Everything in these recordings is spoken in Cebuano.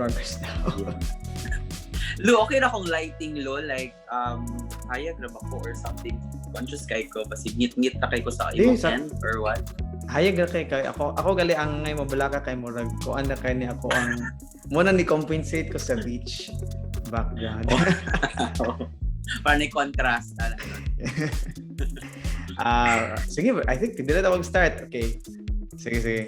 progress now. Lu, okay ra kong lighting, lo. Like, hayag ra ba ko or something? Conscious kay ko. Basig ngit-ngit na kay ko sa Di, imong sa- end or what? Hayag ra kay ako gali ang ngay mabalaka kay murag kuan na kay ni ako ang muna ni compensate ko sa beach background. Para ni contrast. Ala. Ah, sige, I think dili na mag-start. Okay. Sige, sige.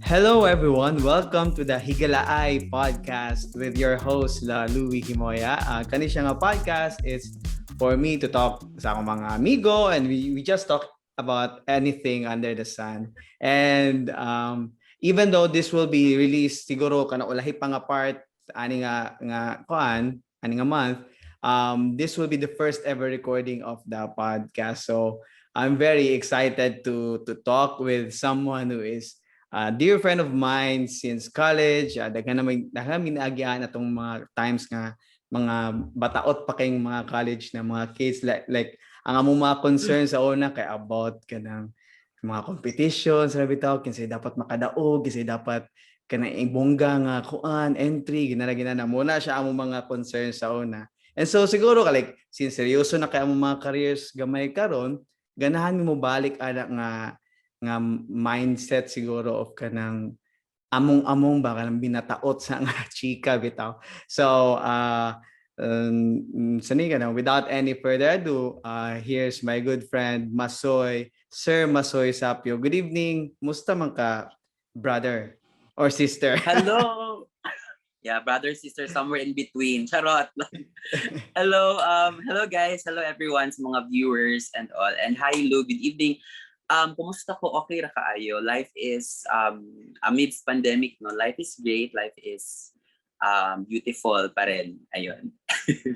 Hello everyone, welcome to the Higalaay podcast with your host La Louie Himoya. Kani siya nga podcast is for me to talk sa akong mga amigo and we just talk about anything under the sun. And even though this will be released siguro kana ulahi pa nga part ani nga kuan ani nga month, this will be the first ever recording of the podcast. So I'm very excited to talk with someone who is a dear friend of mine since college. Daghan na may daghan minaagian atong mga times nga mga bataot pa kayong mga college na mga kids, like ang among mga concerns sa una kay about kanang mga competitions ra bitaw, kinsay dapat makadaog, kinsay dapat kanang ibongga nga kuan entry, ginana ginana muna siya among mga concerns sa una. And so siguro ka like since seryoso na kay among mga careers gamay karon, ganahan mi mo balik ana nga mindset siguro of kanang among-among ba, kanang binataot sa nga chika bitaw. So sani ka na, without any further ado, here's my good friend Masoy, Sir Masoy Sapio. Good evening. Musta man ka, brother or sister? Hello! Yeah, brother, sister, somewhere in between. Charot. Hello, hello guys. Hello everyone sa mga viewers and all. And hi Lou, good evening. Kumusta ko? Okay ra kaayo. Life is amidst pandemic, no. Life is great. Life is beautiful pa rin. Ayun.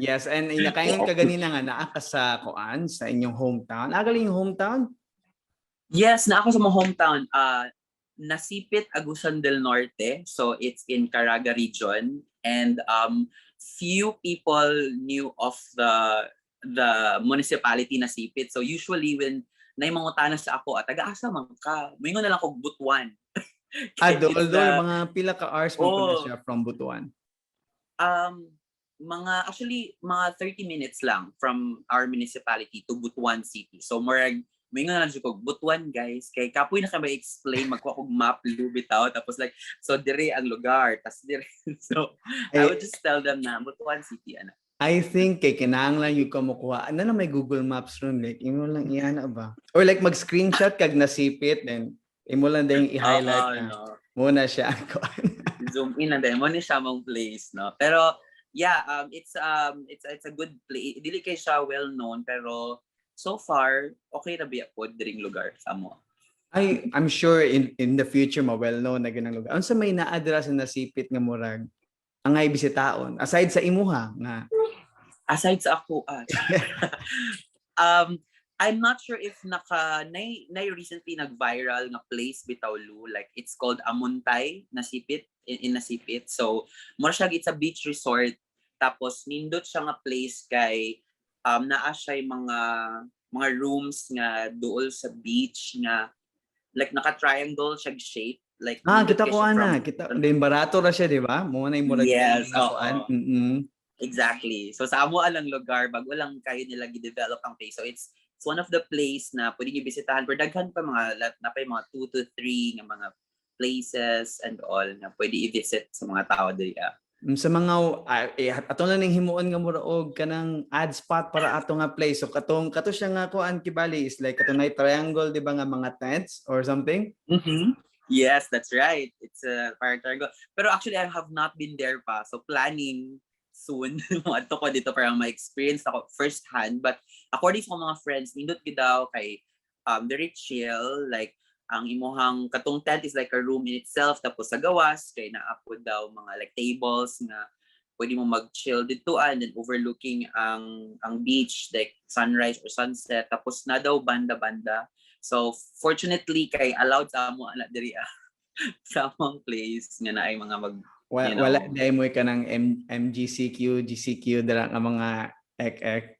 Yes, and nakaingon ka ganina nga naa ka sa kuan, sa inyong hometown. Agali yung hometown? Yes, na ako sa mga hometown. Nasipit, Agusan del Norte. So it's in Caraga region. And few people knew of the municipality Nasipit. So usually when naay mangutana sa ako, at taga-asa man ka, moingon na lang ko Butuan. Ah, It's dol dol mga pila ka hours mo na Oh. siya from Butuan? Mga actually mga 30 minutes lang from our municipality to Butuan City. So murag moingon na lang siya ko Butuan guys, kay kapoy na kay explain, magkuha kog map bitaw, tapos like, so dire ang lugar, tas dire, so I would just tell them na Butuan City ana. I think kay kinahanglan yung ka mokuha. Ano na may Google Maps ron, like imo lang iana ba? Or like mag-screenshot kag Nasipit, then imo lang din i-highlight Oo, na. No. Muna siya ang kuan. Zoom in lang din mo ni siya mong place, no? Pero yeah, it's a good place. Dili kay siya well known, pero so far okay ra biya pod diring lugar sa amo. I'm sure in the future ma well known na ganang lugar. Unsa may naa dira sa Nasipit nga murag angay bisitaon aside sa imuha nga? Aside sa ako, ah, I'm not sure if naka nay recently nag-viral nga place bitaw, Lu, like it's called Amuntay Nasipit, in Nasipit. So more siya, it's a beach resort, tapos nindot siya nga place kay naa siya mga rooms nga duol sa beach nga like naka-triangle siya shape, like Ah, nindot kita kay ko siya ana, kita din, barato ra siya, di ba? Mo na yung murag Yes, nga oo. kuan. Exactly. So sa amo alang lugar, bago lang kayo nila gi-develop ang place. So it's one of the place na pwede niyo bisitahan. Pero daghan pa mga na pa yung mga 2 to 3 nga mga places and all na pwede i-visit sa mga tao diri. Ah. Sa mga eh, ato lang ning himuon nga mura og kanang ad spot para ato nga place. So katong kato siya nga kuan kibali is like katong nay triangle, di ba, nga mga tents or something? Yes, that's right. It's a parang triangle. Pero actually, I have not been there pa. So planning soon. Moadto ko dito para ma-experience ako first hand. But according sa mga friends, nindot gid daw kay very chill. Like, ang imuhang katong tent is like a room in itself. Tapos sa gawas, kay naa pod daw mga like tables nga pwede mo mag-chill dito and then overlooking ang beach like sunrise or sunset. Tapos na daw banda-banda. So fortunately kay allowed sa amo ana diri, ah, sa among place nga naay mga mag you know. Wala dai mo ka ng MGCQ, GCQ dira nga mga ek-ek?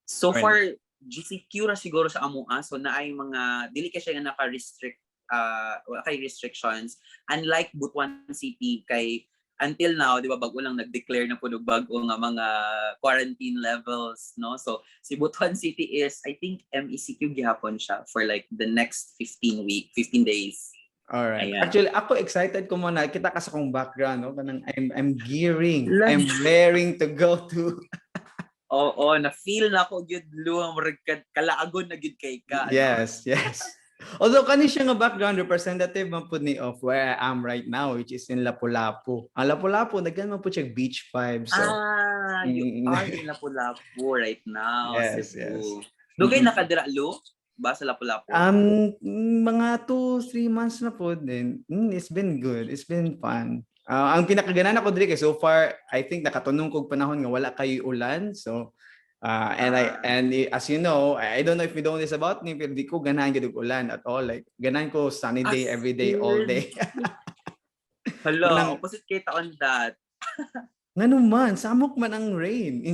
So Or- far GCQ ra siguro sa amo, ah. So naay mga dili kay siya nga naka-restrict Wala kay restrictions. Unlike Butuan City kay until now, di ba, bago lang nag-declare na pud og bag-o nga mga quarantine levels, no? So, si Butuan City is, I think, MECQ gihapon siya for like the next 15 week, 15 days. Alright. Ayan. Actually, ako excited ko muna. Kita ka sa akong background, no? Kanang I'm gearing. Lagi. I'm raring to go to. Oo, na-feel na ako gyud, Lu, murag kalaagon na gyud kay ka, no? Yes. Although kani siya nga background, representative man pud ni of where I am right now, which is in Lapu-Lapu. Ang Lapu-Lapu, daghan man pud siya beach vibes. So, Ah, you are in Lapu-Lapu right now, Yes, Cebu. Yes. Dugay nakadira, Lu? Ba sa Lapu-Lapu? Mga 2, 3 months na po din. It's been good. It's been fun. Ah, ang pinakaganahan ako diri kay so far, I think nakatunong kog panahon nga wala kayo ulan. So, and I and as you know, I don't know if you know this about me, pero di ko ganahan gyud og ulan at all. Like, ganahan ko sunny day As every day, all in? day. Hala, opposite kay ta on that. Ngano man, samok man ang rain.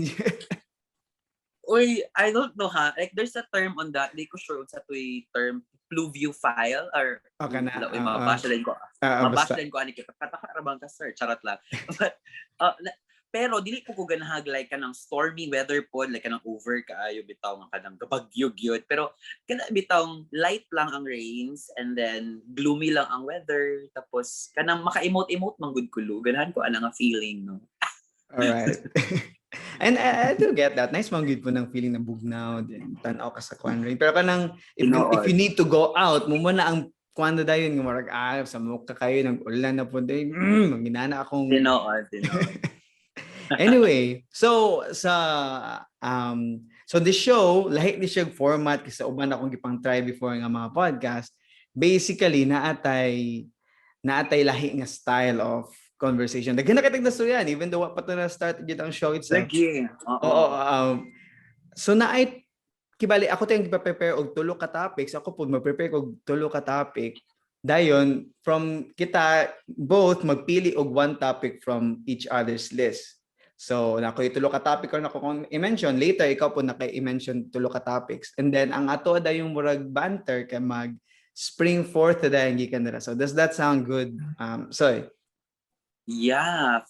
Uy, I don't know ha. Like, there's a term on that. Di ko sure sa to'y term, pluviophile or Okay na. Wala, uy, mabash din ko. Basta. Mabash din ko ani kay kataka ra bang ka, sir? Charot lang. But pero dili ko ganahag like kanang stormy weather pod, like kanang over kaayo bitaw nga kanang gabagyo gyud, pero kana bitaw light lang ang rains and then gloomy lang ang weather, tapos kanang maka-emote-emote man gud ko, Lu. Ganahan ko ana nga feeling, no? Alright. And I do get that. Nice man gud po ng feeling na bugnaw din. Tanaw ka sa kwan rain. Pero kanang if Tinuod. You need to go out, mo na ang kwan na dayon nga murag samok ka kayo, nag ulan na po day. Manginana akong Tinuod, tinuod. Anyway, so sa so the show, lahi ni siya format kasi uban akong gipang try before nga mga podcast. Basically, naatay lahi nga style of conversation. Daghan na kitag nastoryan even though wa pa to na start gyud ang show itself. Lagi. Oo. Oo, so naay kibali ako tayong gipa-prepare og tulo ka topics, ako pud mag-prepare og tulo ka topic. Dayon from kita both magpili og one topic from each other's list. So nako yung tulo ka topic or nako kung i-mention later, ikaw po naka i-mention tulo ka topics. And then ang ato dayong murag banter kay mag spring forth dayon gikan nila. So does that sound good? Sorry. Yeah,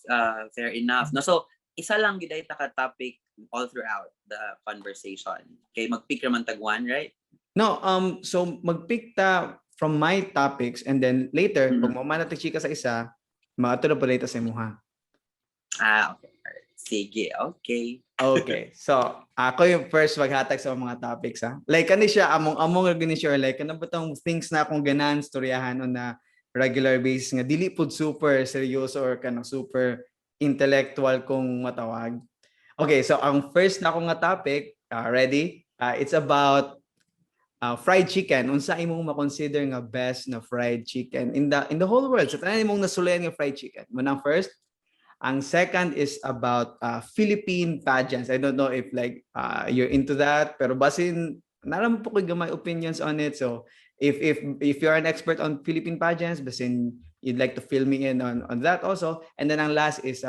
fair enough. No, so isa lang gyud ay ta ka topic all throughout the conversation. Kay mag-pick raman tag one, right? No, so mag-pick ta from my topics and then later pag mo na chika sa isa, maato na po later sa imuha. Ah, okay. Alright. Sige, okay. Okay. So, ako yung first maghatag sa mga topics ha. Like kani siya among among gani siya or like ano ba tong things na akong ganahan storyahan on na regular basis nga dili pud super seryoso or kanang super intellectual kung matawag. Okay, so ang first na akong nga topic, ready? It's about fried chicken. Unsa imong ma-consider nga best na fried chicken in the whole world? Sa tanan imong nasulayan nga fried chicken. Mao nang first. Ang second is about Philippine pageants. I don't know if like you're into that, pero basin naram po ko gamay opinions on it. So if you're an expert on Philippine pageants, basin you'd like to fill me in on that also. And then ang last is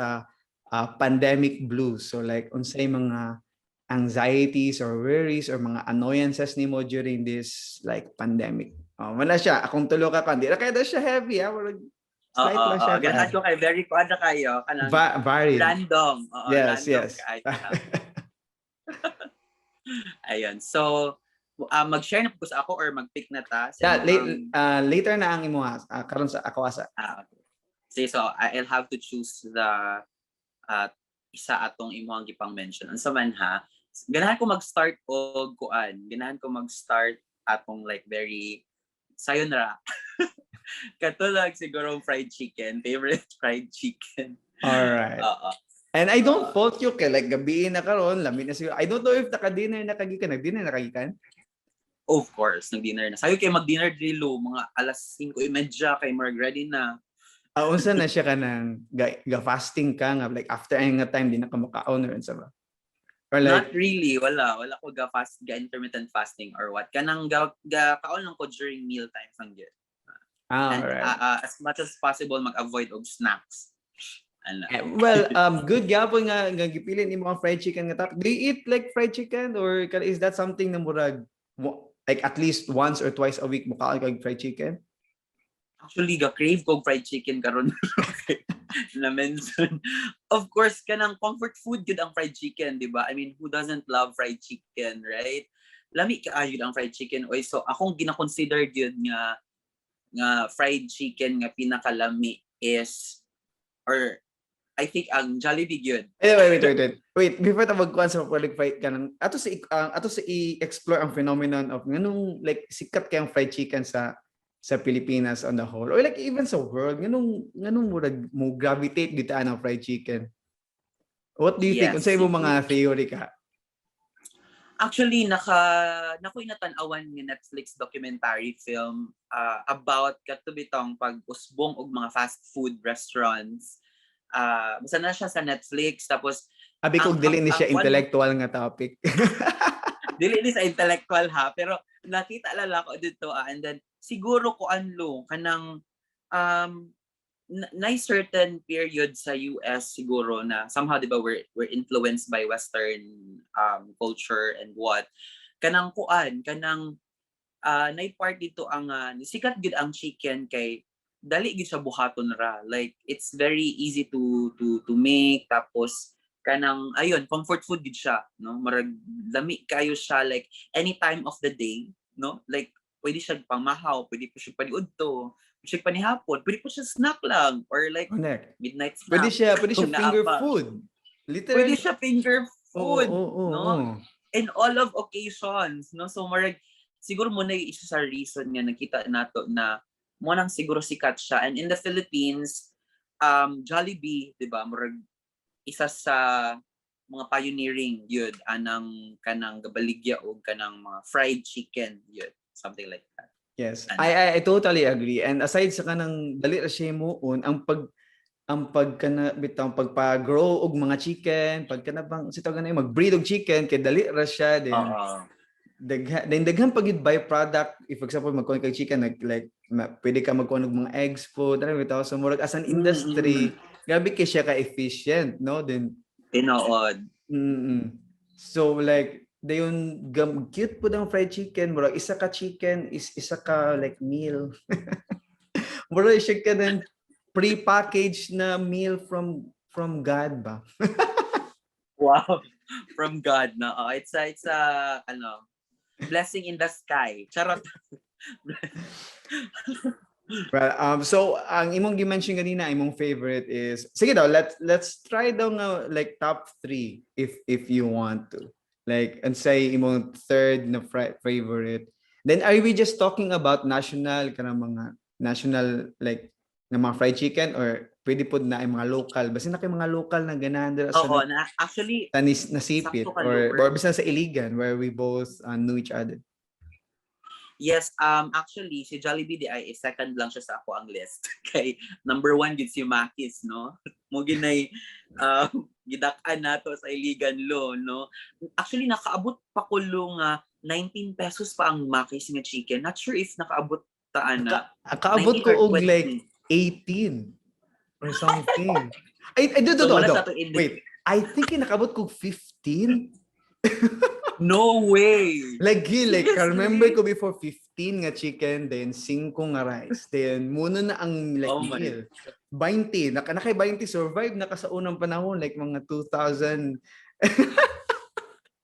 pandemic blues. So like unsay mga anxieties or worries or mga annoyances nimo during this like pandemic. Oh, wala siya. Akong tulo ka kan. Di ra kaya daw siya heavy ah. Murag slight Oo, lang siya. oo. Ganahan ko kay very kuan na kayo. Kanang Varied. Random. Oo, random kaayo. Ayun. So, mag-share na po sa ako or mag-pick na ta? Sa Yeah, imong- later na ang imuha. Karon sa ako asa. Ah, okay. Sige, so I'll have to choose the isa atong imuhang gipang mention. Unsa man ha? Ganahan ko mag-start og kuan. Ganahan ko mag-start atong like very sayon ra. Katulad siguro fried chicken, favorite fried chicken. All right. Oo. And I don't fault you kay like gabi na karon, lami na siguro. I don't know if naka-dinner na kagikan, nag-dinner na kagikan. Of course, nag-dinner na. Sayo kay mag-dinner dilo mga alas 5:30 kay murag ready na. Ah, unsa na siya kanang ga fasting ka nga like after ay nga time di na ka makaon or unsa ba? Or like Not really, wala. Wala ko ga fast, ga intermittent fasting or what. Kanang ga kaon lang ko during meal times lang gyud. And as much as possible mag-avoid og snacks. Ano. Eh, well, good gyapon nga gipili nimo ang fried chicken nga topic. Do you eat like fried chicken or is that something na murag like at least once or twice a week mukaon kag fried chicken? Actually, ga-crave ko og fried chicken karon na mention. Of course, kanang comfort food gud ang fried chicken, di ba? I mean, who doesn't love fried chicken, right? Lami kaayo ang fried chicken. Oy, so akong gina-consider gyud nga fried chicken nga pinakalami is, or I think, ang Jollibee gyud. Eh, wait, wait, wait, wait. Wait, before ta magkuan sa public fried kanang ato sa i-explore ang phenomenon of nganong like sikat kay ang fried chicken sa Pilipinas on the whole or like even sa world, nganong murag mo gravitate dito ang fried chicken. What do you think? Yes. Unsa imong mga theory ka? Actually, nakoy natan-awan nga Netflix documentary film about kato bitong pag-usbong og mga fast food restaurants. Basta na siya sa Netflix, tapos Abi ko dili ni siya intellectual nga topic. Dili ni sa intellectual ha, pero nakita lang ako dito and then siguro ko anlo kanang na certain period sa US siguro na somehow, di ba, we're influenced by Western culture and what, kanang kuan, kanang nay part dito ang sikat gid ang chicken kay dali gid siya buhaton ra. Like, it's very easy to make, tapos kanang ayun, comfort food gid siya, no? Marag lami kayo siya, like any time of the day, no? Like pwede siya pangmahaw, pwede po siya paniudto, pwede siya panihapon, pwede po siya snack lang or like midnight snack. Pwede siya Kung naa finger pa. Food. Pwede Literally. Siya finger food, Oo, no? oo. In all of occasions, no? So marag siguro mo na yung isa sa reason nga nakita nato na mo nang siguro sikat siya. And in the Philippines, Jollibee, di ba, murag isa sa mga pioneering yun anang kanang gabaligya og kanang mga fried chicken yun, something like that. Yes, Ano? I totally agree. And aside sa kanang dali ra siya himuon, ang pagkana bitaw pagpa-grow og mga chicken, pagka na bang si tawag na mag-breed og chicken kay dali ra siya then Oo. Daghan then daghan pa gyud byproduct. If, for example, magkuan kag chicken, like pwede ka magkuan og mga eggs po dali bitaw. So murag as an industry, grabe kay siya ka efficient, no? Then Tinuod. So like dayon gam cute po ang fried chicken, murag isa ka chicken is isa ka like meal. Murag siya ka then pre-packaged na meal from God ba? Wow, from God na. Oh, it's a ano, blessing in the sky. Charot. Well, so ang imong gi-mention kanina, imong favorite is, sige daw, let's try daw nga like top three if you want to. Like, and say imong third na favorite. Then are we just talking about national, kanang mga national like na mga fried chicken, or pwede pod na ang mga local? Basta na kay mga local na ganahan dira sa Oo, na actually tanis nasipit sakto ka, or Lord. or bisan sa Iligan where we both knew each other. Yes, actually si Jollibee di ay second lang siya sa ako ang list. Kay number one gid si Makis, no? Mo ginay gidak-an nato sa Iligan lo, no? Actually, nakaabot pa ko lo nga 19 pesos pa ang Makis nga chicken. Not sure if nakaabot ta ana. Kaabot 19 ko or og 20. like 18 or something. Ay, do, do, So, do, wala do. sa atong Wait, I think nakabot ko 15. No way. Lagi, like, I remember Seriously? ko before, 15 nga chicken, then 5 nga rice. Then, muna na ang like Oh my meal. 20. Naka 20, survive na ka sa unang panahon, like mga 2000.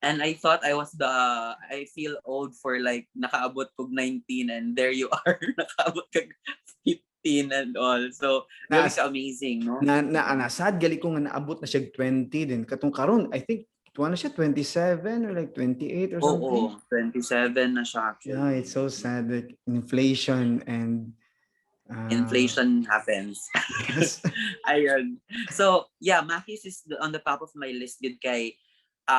And I thought I was the I feel old for like nakaabot kog 19, and there you are, nakaabot kag 15 and all. So, really amazing, no? Na sad gali ko nga naabot na siya 20 din. Katong karon, I think, tuwa na siya 27 or like 28 or something. Oo, 27 na siya actually. Yeah, it's so sad, like inflation and Inflation happens. Yes. Ayun. So, yeah, Makis is on the top of my list gid kay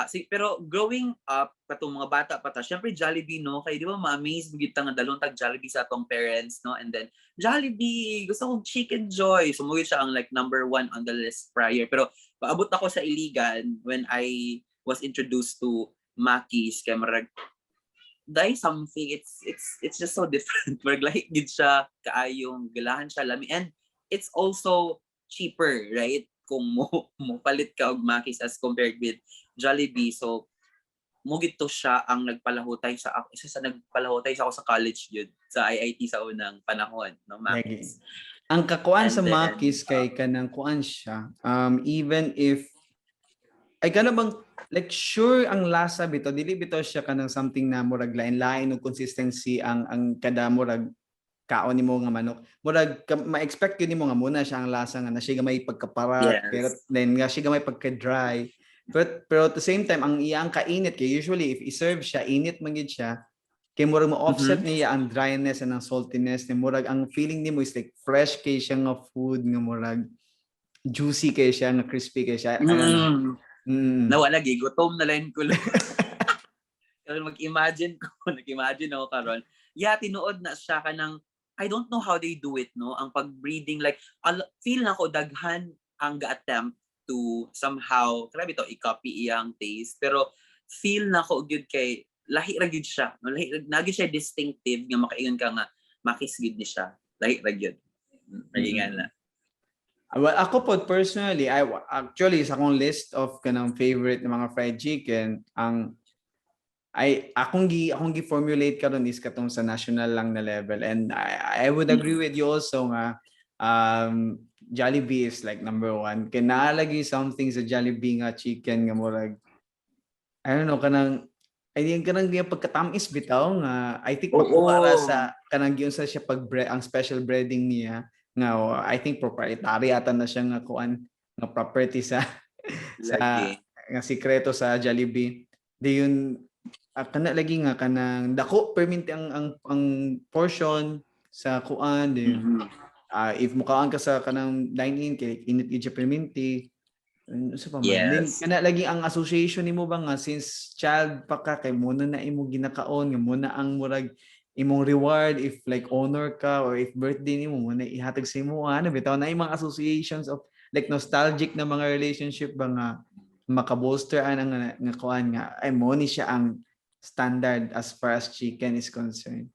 si, pero growing up katong mga bata pa ta, syempre Jollibee, no? Kay di ba ma-amaze mo gid ta nga dalon tag Jollibee sa atong parents, no? And then Jollibee, gusto kong Chicken Joy. So mo siya ang like number one on the list prior. Pero paabot ako sa Iligan when I was introduced to Makis kay marag dai something, it's just so different. Marag lahi gid siya kaayong galahan siya lami, and it's also cheaper, right, kung mo palit ka og Makis as compared with Jollibee. So Mao gyud to siya ang nagpalahutay sa ako, isa sa nagpalahutay sa ako sa college yun, sa IIT sa unang panahon, no, Lagi. Makis. Ang kakuan And sa then, Makis kay kanang kuan siya. Even if ay kana bang like sure ang lasa bitaw, dili bitaw siya kanang something na murag lain-lain og consistency ang kada murag kaon nimo nga manok. Murag ma-expect gyud nimo nga mao na siya ang lasa nga na siya gamay pagkaparat, pero then nga siya gamay pagka-dry. But pero at the same time, ang iyang kainit kay usually if i-serve siya, init man gyud siya, kay murag mo-offset niya ang dryness and ang saltiness ni murag ang feeling nimo is like fresh kay siya nga food, nga murag juicy kay siya, nga crispy kay siya. I don't know. Nawala, gigutom na lang ko lang. Pero mag-imagine ko, nag-imagine ako karon. Yeah, tinuod na siya kanang I don't know how they do it, no? Ang pag-breading, like feel na ko daghan ang ga-attempt to somehow, grabe to, i-copy iyang taste, pero feel na ko gyud kay lahi ra gyud siya. No, lahi na gyud siya, distinctive nga makaingon ka nga Makis gyud ni siya. Lahi ra gyud. Lagi nga na. Well, ako po personally, I actually sa akong list of kanang favorite na mga fried chicken, ang ay akong gi-formulate karon is katong sa national lang na level, and I would agree with you also nga Jollibee is like number one. Kay naa lagi something sa Jollibee nga chicken nga murag, I don't know, kanang ay yung kanang yung pagkatamis bitaw nga I think makuha ra sa kanang giunsa siya pag ang special breading niya nga, oh, I think proprietary ata na siya nga kuan nga property sa Lagi. Nga sikreto sa Jollibee. Di yun kana lagi nga kanang dako perminti ang portion sa kuan di if mukaan ka sa kanang dine-in kay init gyud siya perminti. Ano sa pa man? Then, kana lagi ang association nimo ba nga since child pa ka kay mao na imo ginakaon, nga mao na ang murag imong reward if like honor ka or if birthday nimo, mao na ihatag sa imo, ano bitaw na imong associations of like nostalgic na mga relationship ba nga makabolster ang nga kuan nga ay mao ni siya ang standard as far as chicken is concerned.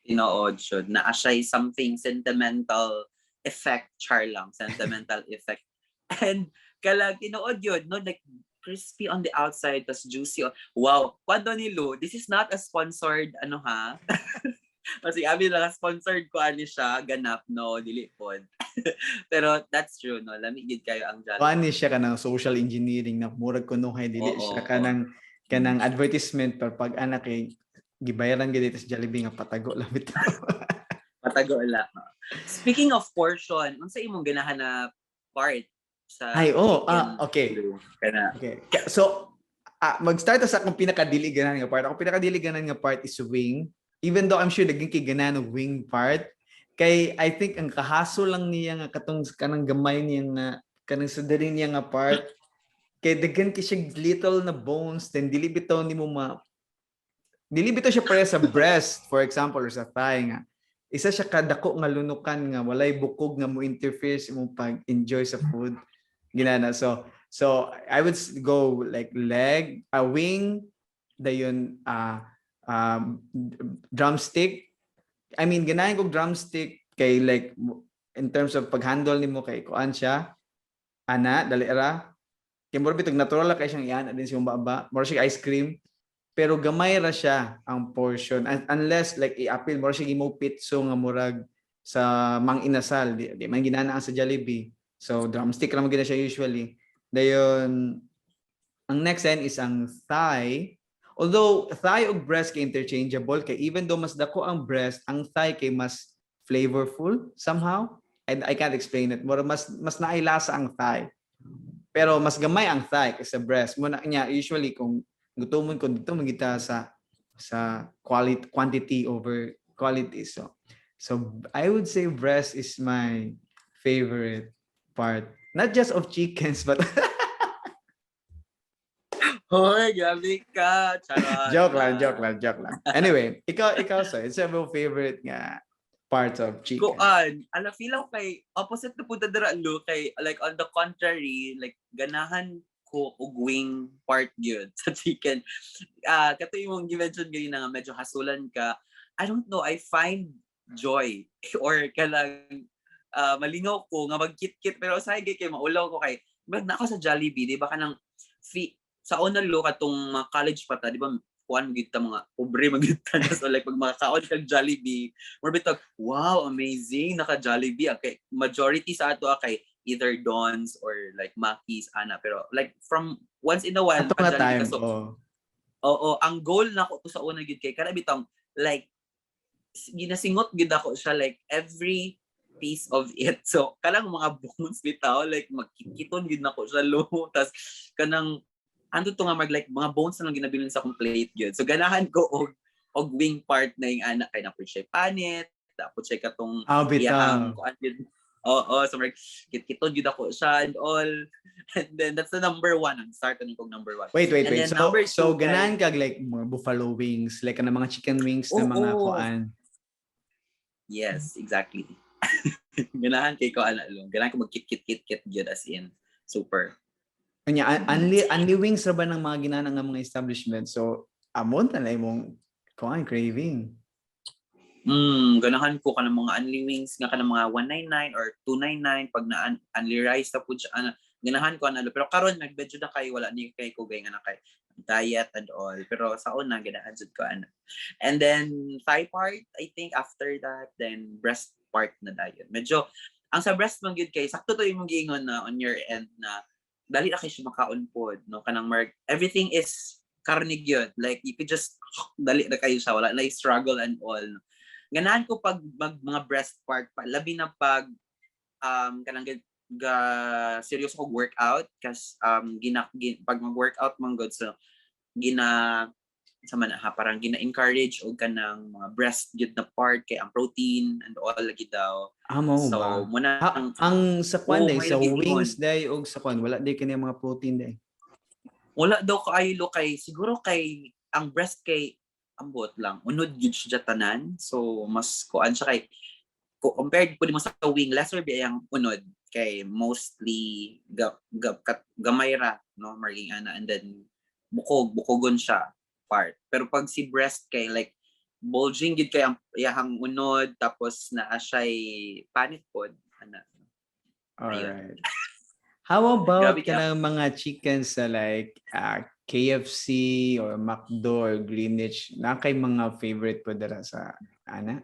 Tinuod jud na siya something sentimental effect, char lang, sentimental effect. And kalag tinuod yun, no, like crispy on the outside tas juicy wow, kwento ni Lou, this is not a sponsored ano ha, kasi abi lang sponsored ko ani siya ganap, no, dili pod, pero that's true, no, lami gid kayo ang Jollibee. Kuan ni siya kanang social engineering na murag kunuhay dili siya kanang advertisement, pero pag anak kay gibayaran gid dito sa Jollibee nga patago lang bitaw. Patago lang. Speaking of portion, unsa imong ganahan na part sa Ay, oh, chicken, okay. Lou? Kana Okay. So, mag-start ta sa akong pinakadili ganahan nga part. Akong pinakadili ganahan nga part is wing. Even though I'm sure daghan kay ganahan og wing part, kay I think ang kahaso lang niya nga katong kanang gamay niya nga kanang sa diri niya nga part kay daghan kay siya little na bones, then dili bitaw nimo ma dili bitaw siya pareha sa breast, for example, or sa thigh nga isa siya kadako nga lunukan nga walay bukog nga mo interfere sa imong pag-enjoy sa food ginana. So I would go like leg, a wing, dayon drumstick. I mean, ganahan kog drumstick kay like in terms of pag-handle nimo kay kuan siya ana dali ra kay mura bitog natural ra kay siyang iana din sa baba, mura siya ice cream, pero gamay ra siya ang portion. Unless like i-appeal mura siya imo pitso nga murag sa Mang Inasal, di man ginana ang sa Jollibee. So drumstick ra man gina siya usually. Dayon ang next then is ang thigh. Although thigh ug breast kay interchangeable kay even though mas dako ang breast, ang thigh kay mas flavorful somehow. And I can't explain it. Mura mas naay lasa ang thigh. Pero mas gamay ang thigh kaysa breast. Mao na niya usually kung gutomon ko dito magita sa quality, quantity over quality. So I would say breast is my favorite part. Not just of chickens, but Hoy, grabe ka. Charot. Joke lang, joke lang, joke lang. Anyway, ikaw sir, it's your favorite nga part of chicken? Kuan, ala, feel ako kay opposite na punta dira, Lu, kay like on the contrary, like ganahan ko og wing part gyud sa chicken. Ah, kato imong gi-mention ganina nga medyo hasulan ka. I don't know, I find joy or kalang malingaw ko nga magkit-kit, pero usahay kay maulaw ko kay mag na ako sa Jollibee, di ba, kanang Sa una lo, katong mga college pa ta, di ba, kuan gyud ta, mga pobre man gyud ta. So like pag makakaon kag Jollibee, more bitag, "Wow, amazing, naka Jollibee." Okay, majority sa ato kay either Don's or like Mackey's ana, pero like from once in a while Ato nga naka-Jollibee time, ka. So oh. Oo, ang goal nako to sa una gyud kay kana bitong like ginasingot gyud ako siya, like every piece of it. So kanang mga bones bitaw, like magkikiton gyud nako siya lo. Tas kanang ando to nga mag like mga bones na lang ginabilin sa akong plate gyud. So ganahan ko og wing part na yung ana kay naa siya panit, tapos siya katong Ah, bitaw. Iyahang kuan gyud. Oo, so mag kitkiton gyud ako siya and all. And then that's the number one. Ang start ni kong number one. Wait, wait, And wait. then So, number so two, ganahan kag like mga buffalo wings, like kanang mga chicken wings na mga Oo. Kuan. Yes, exactly. Ganahan kay ko ana lang. Ganahan ko magkit kit kit kit gyud, as in super. Kanya only wings ra ba ng mga ginana nga mga establishment. So amon na imong kuan craving. Ganahan ko kanang mga unli wings nga kanang mga 199 or 299 pag na unli rice ta pud siya ana. Ganahan ko ana, pero karon nagmedyo na kay wala ni kay ko gay nga na kay diet and all. Pero sa una ganahan jud ko ana. And then thigh part, I think, after that, then breast part na dayon. Medyo ang sa breast man gyud kay sakto to imong giingon na on your end na dali na kay siya makaon pod, no, kanang mark everything is karne gyud, like you could just dali na kayo siya, wala na struggle and all, no? Ganahan ko pag mga breast part pa, labi na pag kanang ga seryoso kog workout kas pag mag-workout man gud, so gina sa man ha, parang gina-encourage og kanang mga breast gyud na part kay ang protein and all lagi daw. Ah, mao So ba? muna Ha, ang sa kwan Oo, day, may sa lagi wings day og sa kwan, wala day kini mga protein day. Wala daw kaayo kay siguro kay ang breast kay ambot lang unod gyud siya tanan, so mas kuan siya kay compared po mo sa wing, lesser bi ang unod kay mostly gamay ra, no, marging ana, and then bukog bukogon siya part. Pero pag si breast kay like bulging gid kay ang iyahang unod, tapos naa siya'y panit pod ana. Alright. How about Grabe ka. Kanang mga chicken sa like KFC or McDo or Greenwich? Na kay mga favorite po dara sa ana?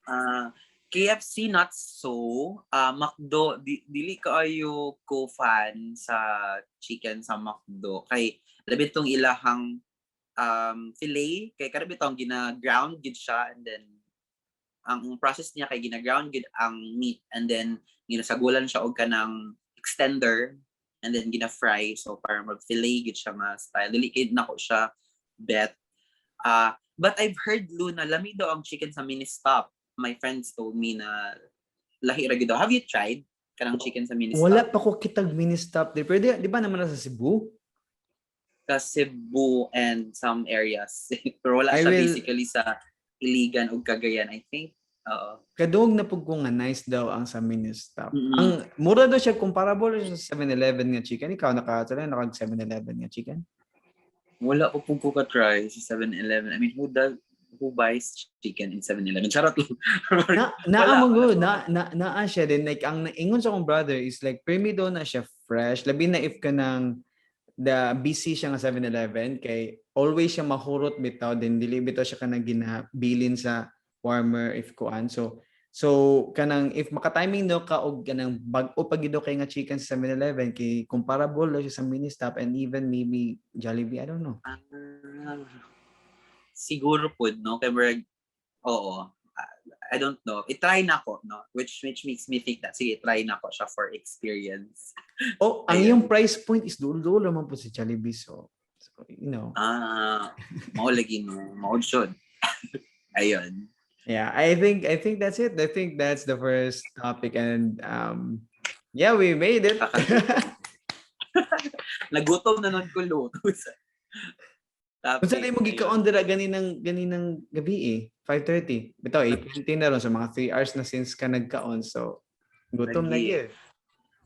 Ah, KFC not so. Ah, McDo dili kaayo ko fan sa chicken sa McDo kay labi tong ilahang fillet kay kada bitong gina-ground gid siya, and then ang process niya kay gina-ground gid ang meat and then ginasagulan siya og kanang extender and then gina-fry, so para mag fillet gid siya nga style. Dili kay nako siya bet. Ah, but I've heard, Luna, lami daw ang chicken sa Ministop. My friends told me na lahi ra gid daw. Have you tried kanang chicken sa Ministop? Wala pa ko kitag Ministop di. Pero di ba naman nasa Cebu? Sa Cebu and some areas, pero wala I siya basically sa Iligan ug Cagayan, I think. Oo. Kadungog na pud ko nga nice daw ang sa Ministop. Ang mura daw siya, comparable siya sa 7-Eleven nga chicken. Ikaw, naka nakag 7-Eleven nga chicken? Wala ko po ko ka-try sa 7-Eleven. I mean, who buys chicken in 7-Eleven? Charot lang. Na na Wala, mo wala good pa. Na na naa siya din, like ang naingon sa akong brother is like permi daw na siya fresh, labi na if kanang the busy siya nga 7-Eleven kay always siya mahurot bitaw, din dili bitaw siya kanang ginabilin sa warmer if kuan. So kanang if maka-timing no ka og kanang bag-o pa gid kay nga chicken sa 7-Eleven kay comparable daw siya sa Ministop and even maybe Jollibee, I don't know. Ah, siguro po, no? Kay murag, oo. Ah, I don't know. I-try na ko, no? Which makes me think that, sige, try na ko siya for experience. Oh, ang Ayun. Yung price point is duol-duol naman po si Jollibee, so. Ah, mao lagi, no. Mao jud. Ayun. Yeah, I think that's it. I think that's the first topic and yeah, we made it. Nagutom na nun ko luto. Topic. Unsa na mo gikaon dira ganinang gabi eh? 5:30. Bitaw 8:20 na ron, so mga 3 hours na since ka nagkaon. So gutom na Lagi. Gyud.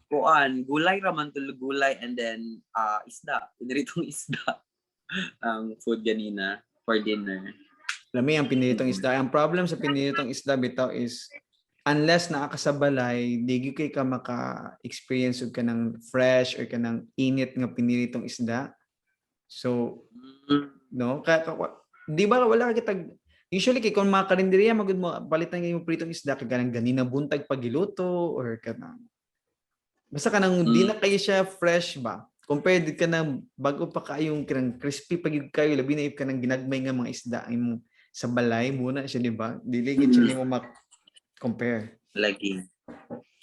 Kuan, gulay raman tulo, gulay and then isda, piniritong isda ang food ganina for dinner. Lami ang pinilitong isda. Ang problem sa pinilitong isda bitaw is unless naa ka sa balay, di gyud kay ka maka-experience og kanang fresh or kanang init nga pinilitong isda. So, no, di ba wala ka kitag usually kay kung mga karinderya magud mo palitan yung pritong isda kay kanang ganina buntag pagiluto or kanang basta kanang di na kayo siya fresh ba compared ka nang bago pa kayong kanang crispy pa gyud kayo, labi na if kanang ginagmay nga mga isda ang imong sa balay muna siya, di ba? Dili gid siya nimo ma-compare. Lagi.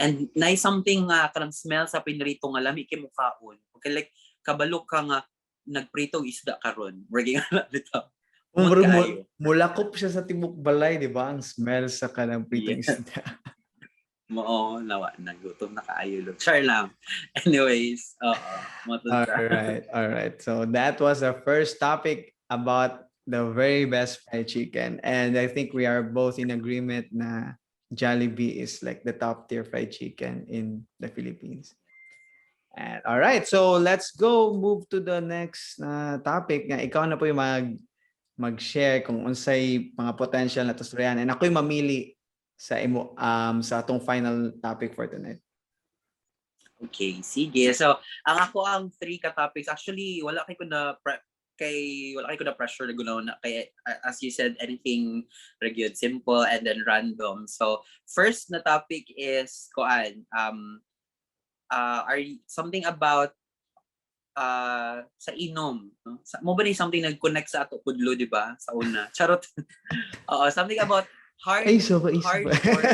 And nice something nga kanang smell sa pinrito nga lami kay mukaon. Okay, like kabalo ka nga nagprito og isda karon. Working nga bitaw. Murag Umot kaayo. Mulakop siya sa tibok balay, di ba? Ang smell sa kanang pritong isda. Mao nawa, nagutom na kaayo. Lo. Char lang. Anyways, oo. Mao to All siya. right. So that was our first topic about the very best fried chicken. And I think we are both in agreement na Jollibee is like the top tier fried chicken in the Philippines. And all right, so let's go move to the next topic nga ikaw na po yung mag-share kung unsay mga potential na tustoryahan and ako'y mamili sa imo sa atong final topic for tonight. Okay, sige. So, ang ako ang three ka topics. Actually, wala kay ko na pressure na gunaw na kay as you said, anything ra gyud, simple and then random. So, first na topic is koan something about sa inom, no? Sa, mo ba ni something nag-connect sa ato pudlo, di ba? Sa una. Charot. Oo, something about hard Ay, so ba, isa ba? Hardcore.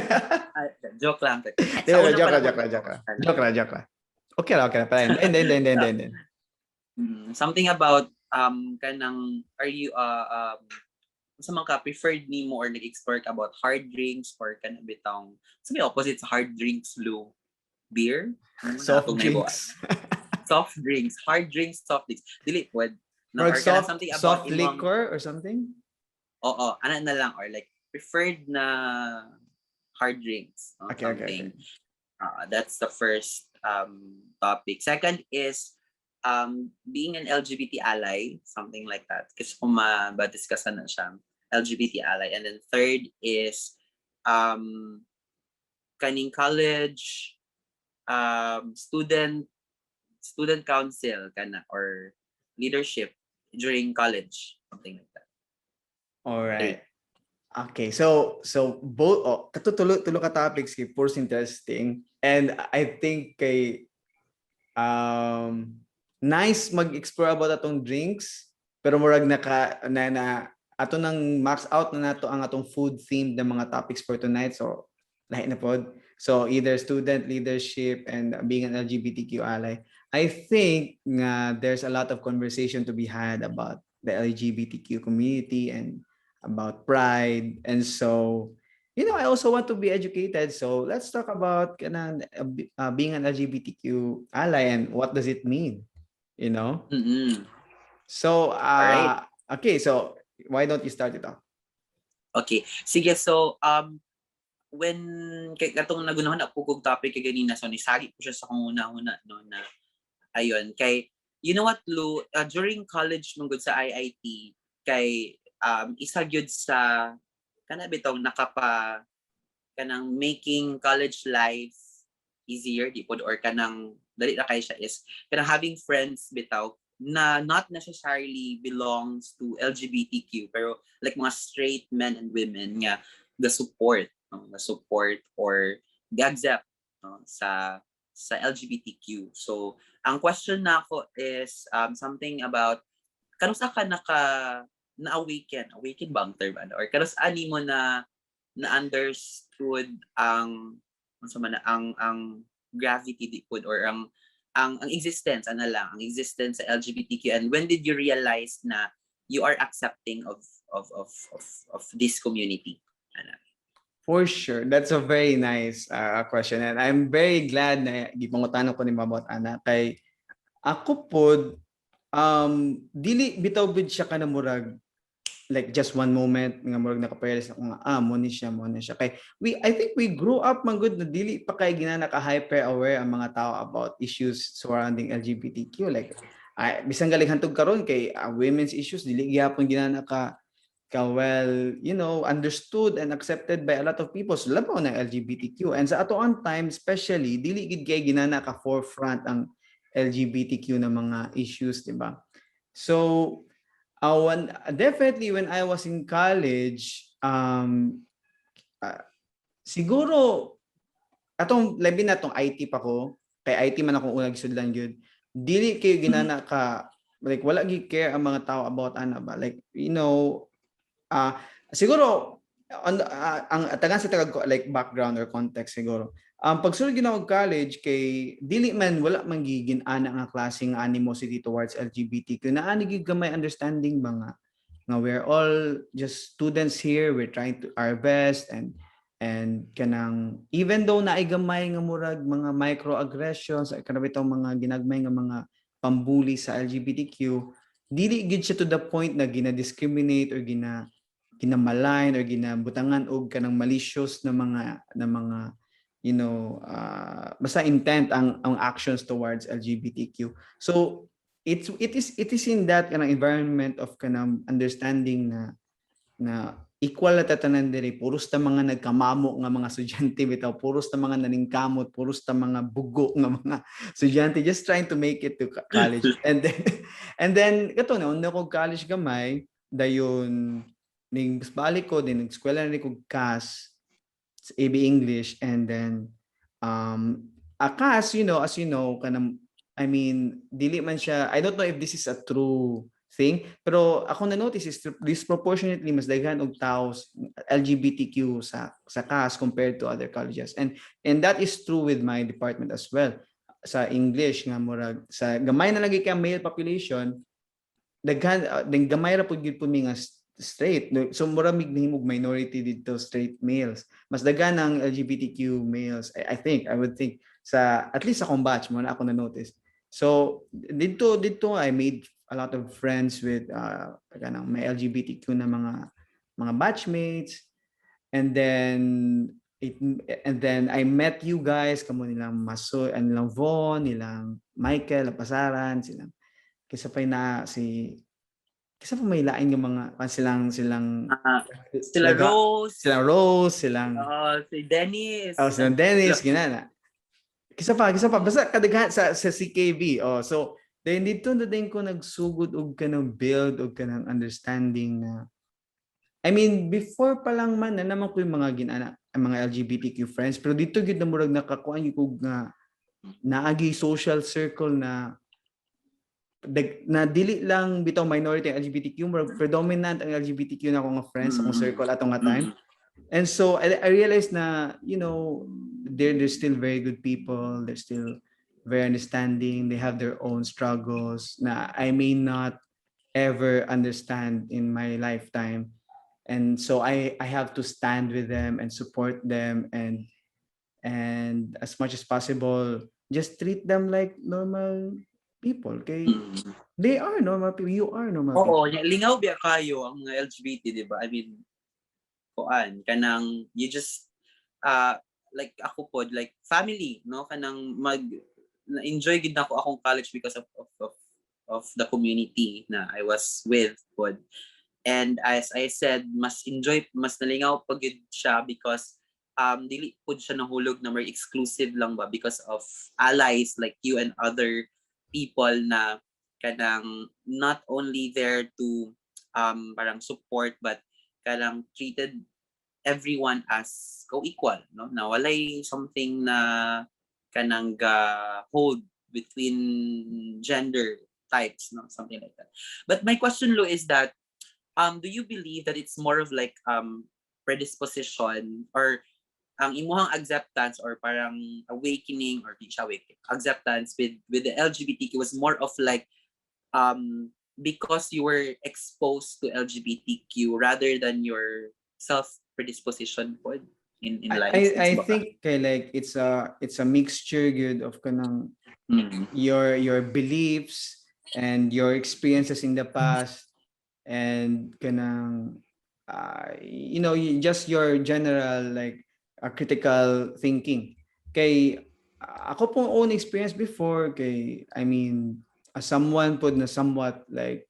Ah, joke lang. Di Sa ba, una joke pala lang, joke lang, joke lang. Joke lang, joke lang. Okay lang, okay lang. Pala, hindi, hindi, hindi, hindi, hindi. Something about kanang are you sa man ka preferred nimo or nag-explore ka about hard drinks or kanang bitong sa may opposite sa hard drinks, Lu? Beer? Ano na Soft atong naibuan? drinks. Soft drinks, hard drinks, soft drinks, dili pwed, no? Or Or kanang soft, something about soft imong liquor or something? Oo, ana na lang, or like preferred na hard drinks, no? Okay. Something. That's the first topic. Second is being an LGBT ally, something like that. Kasi kung ma-discuss na siya, LGBT ally. And then third is kaning college student council kana or leadership during college, something like that. All right. Okay, so both, oh, kato tulo ka topics kay puro interesting and I think kay nice mag-explore about atong drinks, pero murag naka na ato nang max out na nato ang atong food themed na mga topics for tonight, so lahi na pod. So either student leadership and being an LGBTQ ally. I think nga there's a lot of conversation to be had about the LGBTQ community and about pride. And so, I also want to be educated. So let's talk about kanang, being an LGBTQ ally and what does it mean, you know? Mm-mm. So, Alright. okay. So why don't you start it off? Okay. Sige, so when kay katong nagunahon ako kog topic kay ganina, so nisagi ko siya sa akong una-una, no, na ayun kay, you know what, Lou, during college mong gud sa IIT kay isa gyud sa kana bitong nakapa kanang making college life easier di pod or kanang dali na kay siya is kanang having friends bitaw na not necessarily belongs to LGBTQ pero like mga straight men and women nga the support, no? The support or the accept, no? Sa LGBTQ. So ang question nako is something about kanusa ka naka na-awaken, awaken ba ang term, ano, or kanus ani mo na na understood ang unsa man na ang gravity di pod or ang existence, ano lang, ang existence sa LGBTQ, and when did you realize na you are accepting of this community, ano? For sure. That's a very nice question. And I'm very glad na gipangutana ko ni about ana kay ako pod dili bitaw bid siya kana murag like just one moment nga murag nakaparealize ako nga ah mo ni siya kay we I think we grew up man gud na dili pa kay ginana ka hyper aware ang mga tao about issues surrounding LGBTQ. Like ay bisan galing hantog karon kay women's issues dili gihapon ginana ka well understood and accepted by a lot of people, so labaw ng LGBTQ. And sa ato on time especially, dili gid kay ginana ka forefront ang LGBTQ na mga issues, di ba? So definitely when I was in college, siguro atong labi na tong IT pa ko, kay IT man akong unang gisudlan gyud. Dili kayo ginana ka, like, wala gyud care ang mga tao about ana ba, like, siguro ang tagan sa tagag, like, background or context siguro, pagsulod gyud ako college, kay dili man, wala man gigin ana nga klase nga animosity towards LGBTQ na ani gyud, gamay understanding ba nga we're all just students here, we're trying to our best, and kanang even though naay gamay nga murag mga microaggressions, ay kanang bitong mga ginagmay nga mga pambuli sa LGBTQ, dili gid siya to the point na gina-discriminate or gina-malign or ginabutangan og kanang malicious na mga basta intent ang actions towards LGBTQ. So it is in that kanang environment of kanang understanding na equal na tatanan diri, puros ta mga nagkamamo nga mga estudyante bitaw, puros ta mga naningkamot, puros ta mga bugo nga mga estudyante just trying to make it to college. And then kato na una ko college gamay, dayon ning balik ko din, nag-eskwela na ko CAS sa AB English, and then a CAS, as you know, kanang, I mean, dili man siya, I don't know if this is a true thing, pero ako na notice is disproportionately mas daghan og tao LGBTQ sa CAS compared to other colleges, and that is true with my department as well sa English, nga murag sa gamay na lagi ka male population, daghan then gamay ra pud gyud pud mi nga straight, no? So mura mig nahimog minority dito, straight males. Mas daghan ang LGBTQ males, I think, I would think, sa at least sa akong batch mo na ako na notice. So dito I made a lot of friends with kanang may LGBTQ na mga batchmates, and then I met you guys, kamo nilang Maso and nilang Von, nilang Michael Lapasaran, silang kaysa pa na si kaysa pa may lain nga mga silang Ah, sila Rose, silang Rose, silang oh, si Dennis. Oh, silang Dennis, ginana. Kisa pa basta kadaghan sa CKB. Oh, so then dito na din ko nagsugod og kanang build og kanang understanding na, I mean, before pa lang man na naman ko yung mga ginana ang mga LGBTQ friends, pero dito gyud na murag nakakuan gyud ko nga naagi social circle na na dili lang bitaw minority ang LGBTQ, murag predominant ang LGBTQ na ako nga friends akong circle atong nga time. And so I realized na, they're still very good people. They're still very understanding. They have their own struggles na I may not ever understand in my lifetime. And so I have to stand with them and support them and as much as possible just treat them like normal people. Okay? They are normal people. You are normal people. Oo, lingaw biya kayo ang mga LGBT, di ba? I mean, kuan, kanang you just like ako pod, like family, no? Kanang mag na-enjoy gid nako akong college because of the community na I was with pod. And as I said, mas enjoy, mas nalingaw pa gid siya because dili pod siya nahulog na more exclusive lang ba because of allies like you and other people na kanang not only there to parang support but kanang treated everyone as co-equal, no, na walay something na kanang ga hold between gender types, no, something like that. But my question, Lo, is that do you believe that it's more of like predisposition or ang imuhang acceptance or parang awakening, or di siya awakening, acceptance with the LGBTQ was more of like because you were exposed to LGBTQ rather than your self predisposition pod in life? I think kay, like, it's a mixture good of kanang your beliefs and your experiences in the past and kanang just your general, like, critical thinking. Kay ako pong own experience before, kay, I mean, as someone pod na somewhat, like,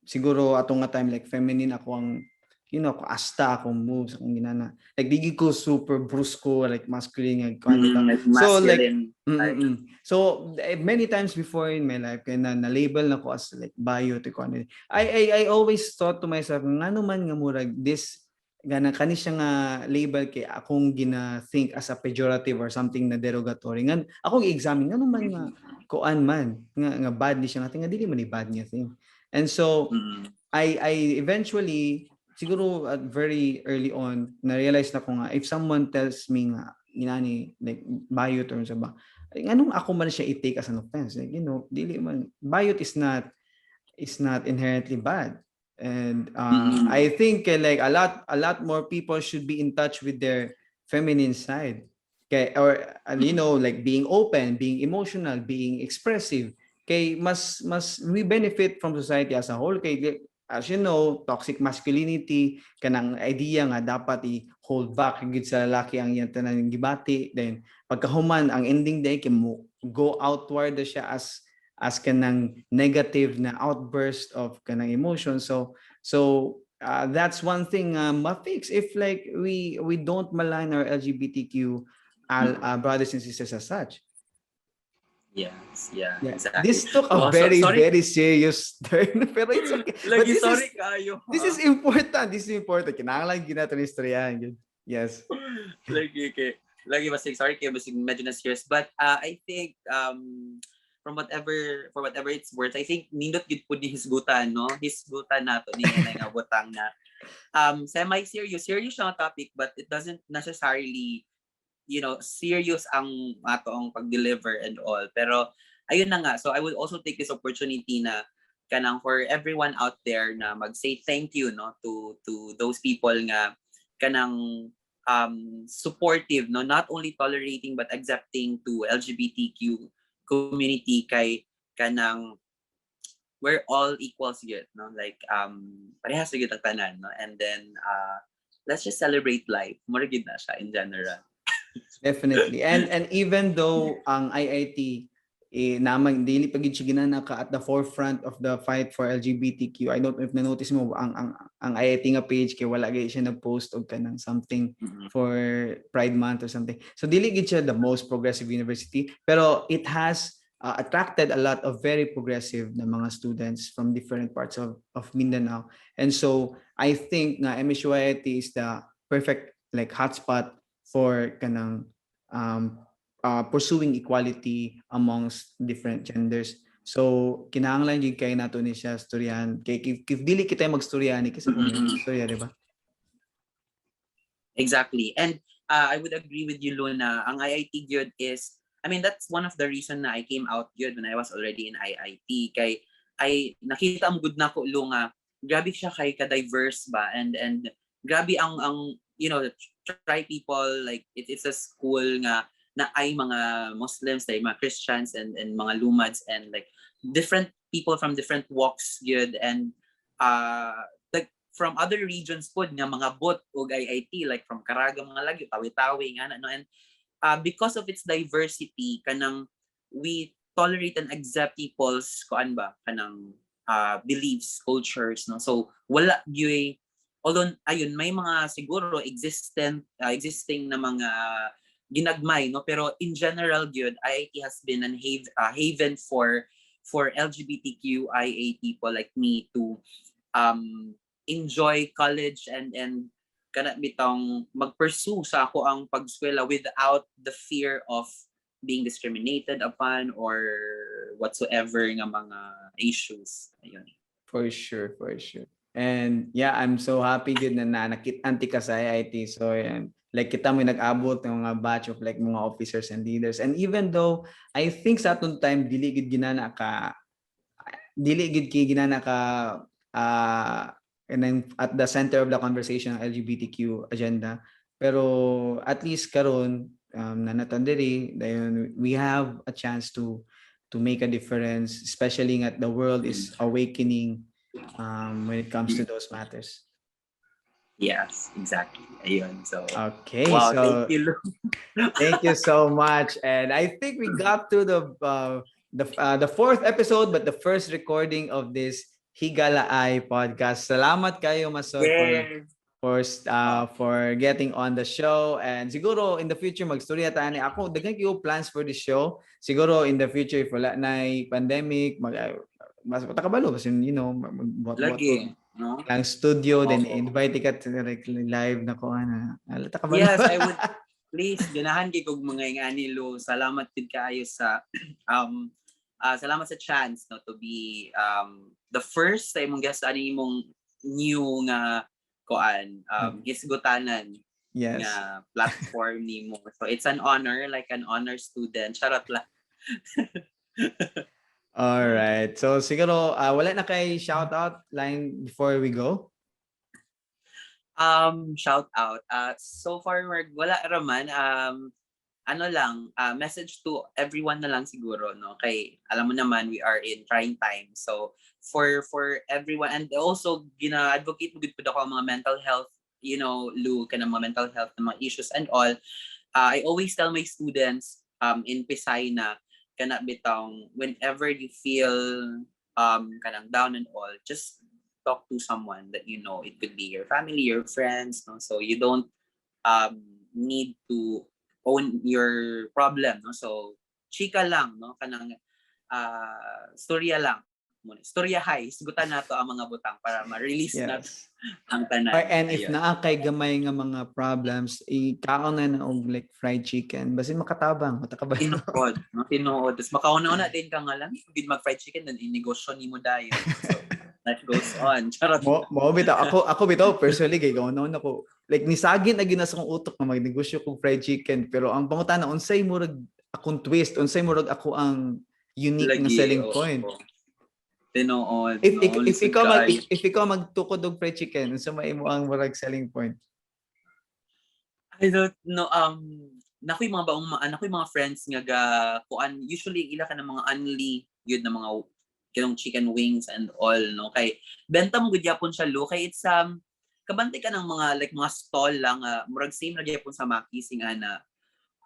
siguro ato nga time, like, feminine ako ang Ako asta akong moves, akong ginana. Like di ko super brusko, like masculine nga kuan. Like So, like, masculine. So many times before in my life kay na na-label na ko as like bayot ko ano. I always thought to myself, ngano man nga murag this gana kani siya nga label kay akong gina think as a pejorative or something na derogatory. Ngan akong i-examine ngano man nga kuan man nga bad ni siya nga thing, nga dili man ni bad nga thing. And so I eventually, siguro at very early on, na-realize na ko nga if someone tells me nga inani, like bayot or sa ba, ay, nganong ako man siya i-take as an offense? Like, dili man, bayot is not inherently bad. And I think like a lot more people should be in touch with their feminine side, okay, or like being open, being emotional, being expressive, kay mas we benefit from society as a whole. Kay as you know, toxic masculinity, kanang idea nga dapat i-hold back gid sa lalaki ang iyang tanan gibati, then pagkahuman ang ending day kay mo go outward na siya as kanang negative na outburst of kanang emotion. So that's one thing ma-fix if like we don't malign our LGBTQ brothers and sisters as such. This took a Oh, very sorry. Very serious turn, pero it's okay. But Lagi this sorry is kayo. This is important. This is important. Kinahanglan gyud nato ni istoryahan gyud. Yes. Lagi kay lagi basig sorry kay basig medyo na serious, but I think from whatever for whatever it's worth, I think nindot gyud pud ni hisgutan, no, hisgutan nato ni nga butang na semi serious, serious siya nga topic, but it doesn't necessarily serious ang ato ang pag-deliver and all. Pero ayun na nga, so I would also take this opportunity na kanang for everyone out there na mag-say thank you, no, to those people nga kanang supportive, no, not only tolerating but accepting to LGBTQ community, kay kanang we're all equals gyud, no, like parehas gyud ang tanan, no? And then let's just celebrate life, mura gyud na siya in general. Definitely. And even though ang IIT eh, namang dili pa gid siya ginana ka at the forefront of the fight for LGBTQ. I don't know if na-notice mo ang IIT nga page kay wala gyud siya nag-post og kanang something for Pride Month or something. So dili gid siya the most progressive university, pero it has attracted a lot of very progressive na mga students from different parts of Mindanao. And so I think nga MSU IIT is the perfect like hotspot for kanang pursuing equality amongst different genders. So kinahanglan jud kay nato ni siya storyahan. Kay if dili kita magstoryahan ni kasi kung istorya, di ba? Exactly. And I would agree with you, Luna. Ang IIT gyud is, I mean, that's one of the reason na I came out gyud when I was already in IIT. Kay, ay, nakita ang gud nako, Lu, nga, grabe siya kay ka-diverse ba? And grabe ang try people, like, it's a school nga, na ay mga Muslims, ay mga Christians, and mga Lumads, and like, different people from different walks gyud, and like, from other regions pod nga mga bot og IIT, like from Caraga, mga lagyo, Tawi-Tawi nga no, and because of its diversity, kanang we tolerate and accept people's kuan ba, kanang beliefs, cultures, no? So wala gyud, although ayun, may mga siguro existent existing na mga ginagmay, no, pero in general gyud, IIT has been an haven for LGBTQIA people like me to enjoy college and kana bitong mag-pursue sa ako ang pag-eskwela without the fear of being discriminated upon or whatsoever nga mga issues. Ayun. For sure, for sure. And yeah, I'm so happy gud na nakit-an ka sa IIT. So and like kita mo nag-abot ng mga batch of like mga officers and leaders. And even though I think sa atong time dili gid kay ginana ka and then at the center of the conversation ang LGBTQ agenda. Pero at least karon naa na ta diri, dayon we have a chance to make a difference, especially nga the world is awakening when it comes to those matters. Yes, exactly. Ayun. So, Okay, wow, so thank you, Lu. Thank you so much. And I think we got to the fourth episode, but the first recording of this Higalaay podcast. Salamat kayo, Masoy, for Yes. for getting on the show, and siguro in the future magstorya ta ani. Ako, daghan kayo plans for the show. Siguro in the future, if wala na pandemic, mag mas kabalo kasi magbuhat Lagi, no? lang studio, then Oo. Invite ka to like live na ko ana. Alata kabalo. Yes, I would. Please, ganahan kay kog mga ingani, Lo. Salamat gid kaayo sa salamat sa chance, no, to be the first sa imong guest ani imong new nga koan hisgutanan nga platform nimo. So it's an honor, like an honor student. Charot lang. All right. So siguro wala na kay shout out line before we go? Shout out. So far, Mark, wala raman. Ano lang, message to everyone na lang siguro, no? Kay, alam mo naman, we are in trying times. So, for everyone, and also, gina-advocate mo gud pud ako ang mga mental health, Lou, kanang mga mental health na mga issues and all. I always tell my students in Pisay na, kana bitong, whenever you feel kanang down and all, just talk to someone that you know. It could be your family, your friends, no? So you don't need to own your problem, no? So chika lang, no? Kanang storya lang. Storya high, hisgutan nato ang mga butang para ma-release na ang tanan. Or, and if Ayun. Naa kay gamay nga mga problems, ikaon na og like fried chicken. Basin makatabang, mata ka ba? Tinuod, no? Tinuod. Tapos makauna-una din ka nga lang, gid mag fried chicken, then inegosyo nimo dayon. So, life goes on. Charot. Mo bitaw ako bitaw personally kay gawon ako like nisagin na gyud na sa akong utok nga magnegosyo kog fried chicken, pero ang pangutana, unsay murag akong twist, unsay murag ako ang unique nga Lagi, selling oo. point? Tinuod. If no? if Lisod ikaw mag kaayo. If ikaw magtukod og fried chicken, unsa may imo ang murag selling point? I don't know. Nakoy mga baong nakoy mga friends nga ga kuan, usually ila ka ng mga unli yun na mga kanang chicken wings and all, no, kay benta mo gud gyapon siya, Lo, kay it's kabantay ka ng mga like mga stall lang, murag same ra gyapon sa Maki sing ana.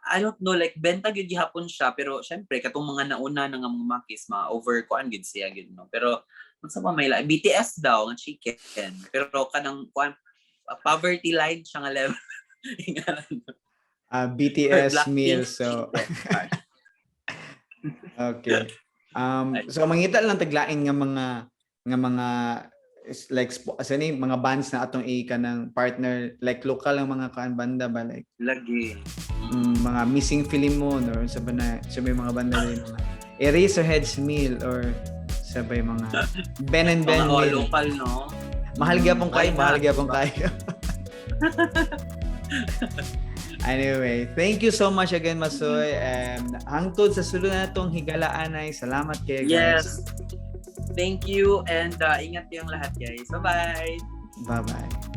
I don't know, like benta gyud gihapon siya, pero syempre katong mga nauna na nga mga Makis, mga over kuan gyud siya gyud, no? Pero unsa pa may BTS daw nga chicken, pero kanang kuan, poverty line siya nga level. BTS Blackpink meal, so chicken. Okay. So mangita lang taglain nga mga is like asa ni mga bands na atong i kanang partner, like local ang mga kaan banda ba, like Lagi. Mga Missing Filimon or sa ba na sa may mga banda rin, mga Eraserheads meal or sa bay mga Ben and Ben Mga oh, meal. Local, no? Mahal gyapon kayo, Why mahal not? gyapon kayo. Anyway, thank you so much again, Masoy. And hangtod sa sulod na itong higalaanay. Salamat kayo, guys. Yes. Thank you and ingat kayong lahat, guys. Bye-bye. Bye-bye.